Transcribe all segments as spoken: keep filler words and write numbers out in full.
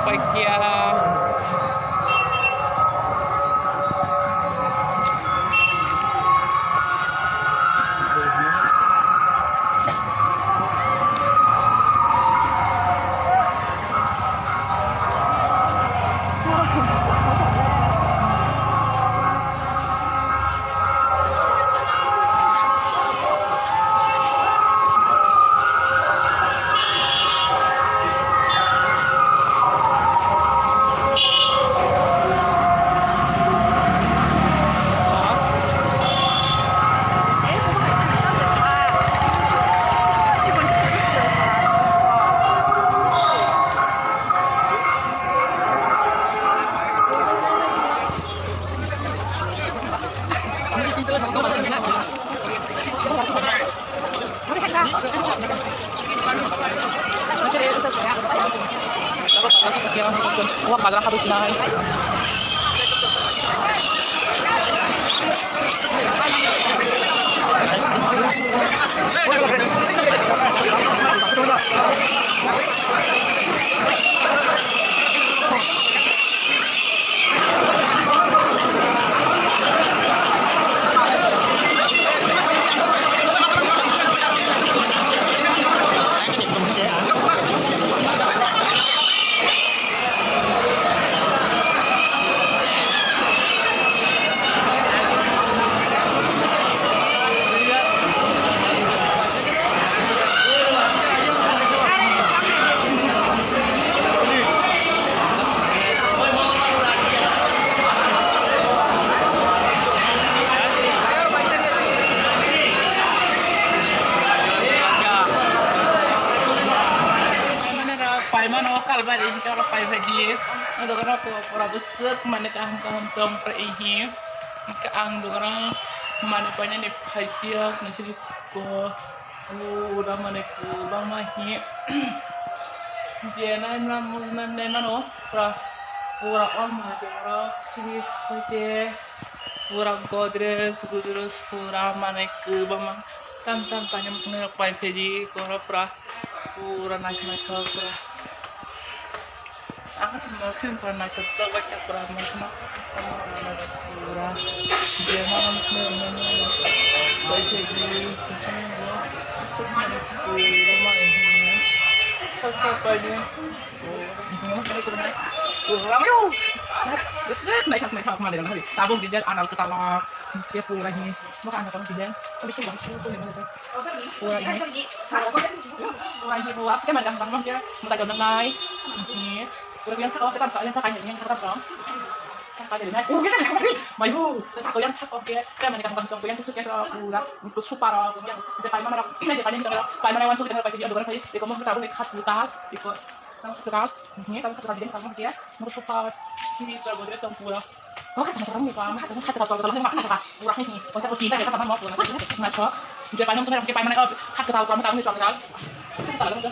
Paikya. Paimano kalbari hingke oro paibai di. Ang dogano pura bwswk manwi kaham kaham tong phai hi. Hingke ang dogano manwi painani phaikhe nai sidi ko. Pura manwi kwbangma hi je naimano pura pura o mahadeborok fridge hoite pura godrej godrej pura manwi kwbangma tam tam painani muchungnairok paiphaidi oro pura pura naithok naithok pura. Ang tongma khe pura naithokjak bai khe pura mokno pura je mano mokno rwmani bai khe di sal sal paidi. Naithok naithok manwi rwna tabuk design anal kwtal khe pura hi mokha anal kwtal design bisi bangsi. Pura ini. Pura ini, pura asli mana bang bang ya. Mutai jam nai. Ini. Pura yang sakau kita yang sakai yang sakau. Sakai ini. Oh, kita nak. Mai bu. Sakau yang sakau ke. Kita mana bang bang yang suka pura. Itu super. Yang saya paling mana. Ini saya paling mana wan suka pakai dia dua kali. Dia kamu kita boleh cut buta. Iko. Tang kha kwtal, hmm, tang kha kwtal design tang kha khe, moro sofa, fridge, godrej tong pura. Oh, kha kwtal ni ba, kha kwtal kwtal ni ma kha pura hi hi. Kha kwtal ni ba, kha kwtal ni ba. Je paimani, je paimani, kha kwtal kwtal ni kwtal. Sala dong.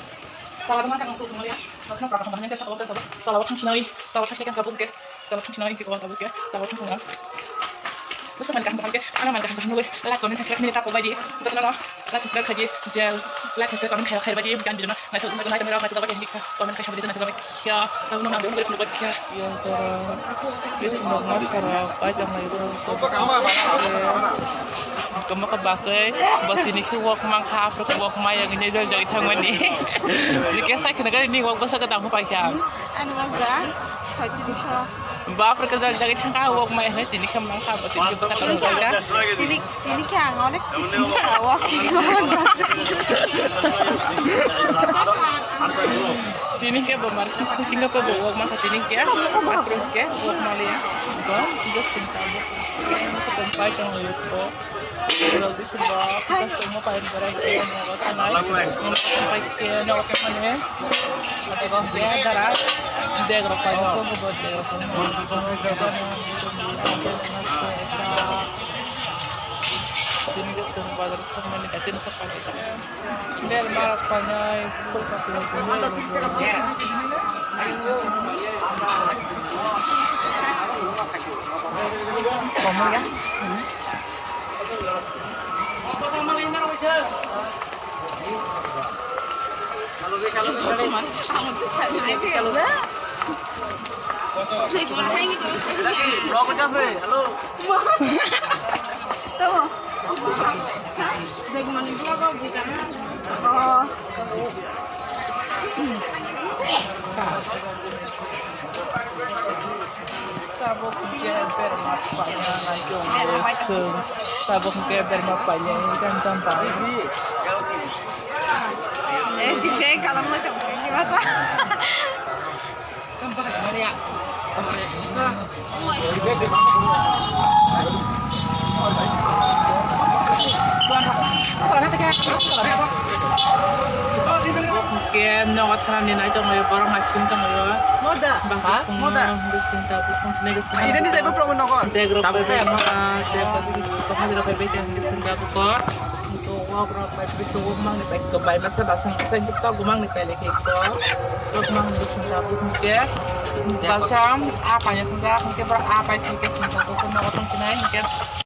Sala dong kan tu mali. Kha kwtal kwtal ni kha kwtal. Sala wa thang sinai, sala thang sinai kan kabung ke. Tamo thang sinai khe, tamo khe, tamo thang sinai. Bwswk manwi kaham kaham khe, ano manwi kaham kaham nugwi like, comment, subscribe nini takhuk bai di. Jotono no like, subscribe khaidi, je like, subscribe, comment khairok khairok bai di. Gan video no naithok naithok naithok naithok naithok bai di, comment khaisa bai di, naithok bai khe. Tamo no nang nugwi nugwi khe. Yo, toro. Yes, no, no, toro. Bai tong nai, toro. Kamo ka basai, basi ni khe wok mang kha, afro khe wok mai, yang ini jai jai thang mani. Ni khe sai khna gari ni wok basa ka tamo pai kha. Ano wok ga, soi tini so. Bapre, kajak jagwi thangkha, wok mai hai, tini khe mangkha, bo tini khe bwkha tongkha. Tini, tini khe ang onek kusi wok. Tini khe bo mar, kusi khe bo wok mangkha, tini khe, bapre khe, wok maliya. Bo, bo sinta bo. Tong pai tong yo ko. Rodi suba, kita semua paling berat, kita mau ke sana, kita mau ke sana, kita mau ke sana. Atau kau dia darah, dia gerok pai ko ko bo dia ko. Sini ke sini bazar sini ni katin ko pai. Dia marah panjai, full kaki. Kamu ya? Kamu tuh sana aja ya. Tabuk hwnkhe berma paina nai tongo chwng. Tabuk hwnkhe berma paina wngkha wngkha ba. Eh, sise kalam lai tongo, ini masa. Hwnkhe nogo thanani nai tongo, borok naising tongo. Moda. Basa ha? Moda. Bising tabuk, bising tabuk. Ini saya promo nogo. Degrok tabuk saya. Bising tabuk. Ito, wak rok bai, ito, wak mang ni bai, ito, bai, masa basang, masa, ito, tok mang ni bai, lagi, ito, tok mang ni sing tabuk, hingke, basang, apa ya, hingke, hingke, berapa apa, hingke, sing tabuk, nogo tong chinai, hingke,